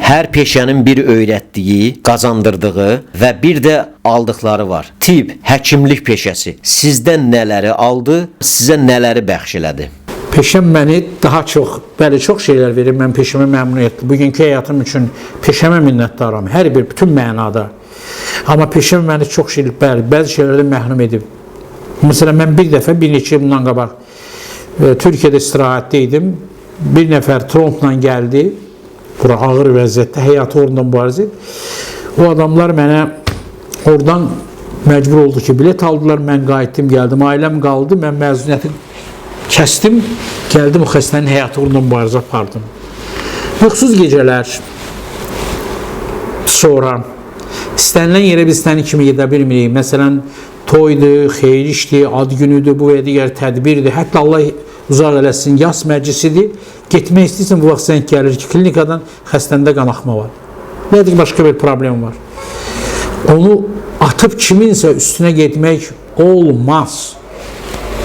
Hər peşənin bir öyrətdiyi, qazandırdığı və bir də aldıqları var. Tibb, həkimlik peşəsi sizdən nələri aldı, sizə nələri bəxş elədi? Peşəm məni daha çox, bəli, çox şeylər verir. Mən peşəmə məmnuniyyətli. Bugünkü həyatım üçün peşəmə minnətdaram. Hər bir, bütün mənada. Amma peşəm məni çox şey, bəli, bəzi şeylərdən məhrum edib. Məsələn, mən bir dəfə, bir neçə il bundan qabaq Türkiyədə istirahətdə idim. Bir nəfər trompla gəldi. Bura ağır vəziyyətdə, həyatı uğrunda mübarizə edir. O adamlar mənə oradan məcbur oldu ki, bilet aldılar. Mən qayıtdım, gəldim. Ailəm qaldı. Mən məzuniyyəti kəsdim, gəldim o xəstənin həyatı uğrunda mübarizə apardım. Yuxusuz gecələr sonra istənilən yerə biz istənilən kimi gedə bilmirik. Məsələn, toydur, xeyir işdir, ad günüdür, bu və ya digər tədbirdir. Hətta Allah uzaq eləsin, yas məclisidir. Getmək istəyirsən, bu vaxt zəng gəlir ki, klinikadan xəstəndə qanaxma var. Və ya başqa bir problem var. Onu atıb kiminsə üstünə getmək olmaz.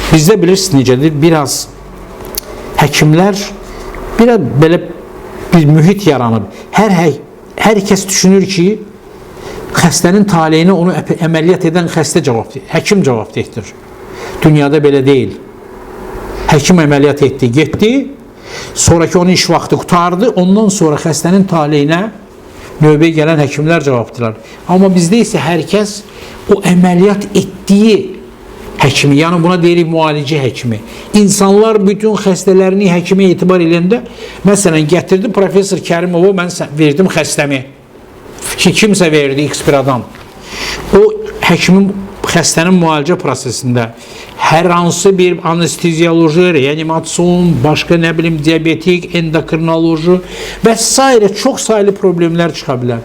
Bizdə bilirsiniz necədir? Biraz həkimlər biraz belə bir mühit yaranıb. Hər kəs düşünür ki, xəstənin taleyinə onu əməliyyat edən xəstə cavab, həkim cavabdehdir. Dünyada belə deyil. Həkim əməliyyat etdi, getdi. Sonraki onun iş vaxtı qurtardı. Ondan sonra xəstənin taleyinə növbəyə gələn həkimlər cavabdılar. Amma bizdə isə hər kəs o əməliyyat etdiyi həkimi, yəni buna deyirik müalicə həkimi. İnsanlar bütün xəstələrini həkimə etibar edəndə, məsələn, gətirdi professor Kərimovu, mən verdim xəstəmi. Ki, kimsə verdi X bir adam. O həkimin xəstənin müalicə prosesində hər hansı bir anesteziyoloji, reanimasyon, başqa nə bilim diabetik, endokrinoloji və sairə çox saylı problemlər çıxa bilər.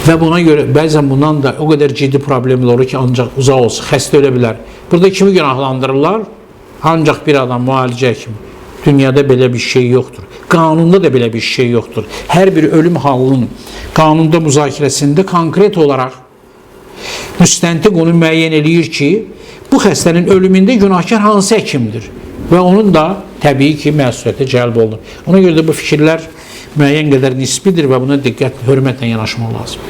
Və buna görə bəzən bundan da o qədər ciddi problemlər olur ki, ancaq uzaq olsun, xəstə ölə bilər. Burada kimi günahlandırırlar? Ancaq bir adam, müalicə həkimi. Dünyada belə bir şey yoxdur. Qanunda da belə bir şey yoxdur. Hər bir ölüm halının qanunda müzakirəsində konkret olaraq müstəntiq onu müəyyən eləyir ki, bu xəstənin ölümündə günahkar hansı həkimdir? Və onun da təbii ki, məsuliyyətə cəlb olunur. Ona görə də bu fikirlər müəyyən qədər nisbidir və buna diqqət, hörmətlə yanaşmaq lazımdır.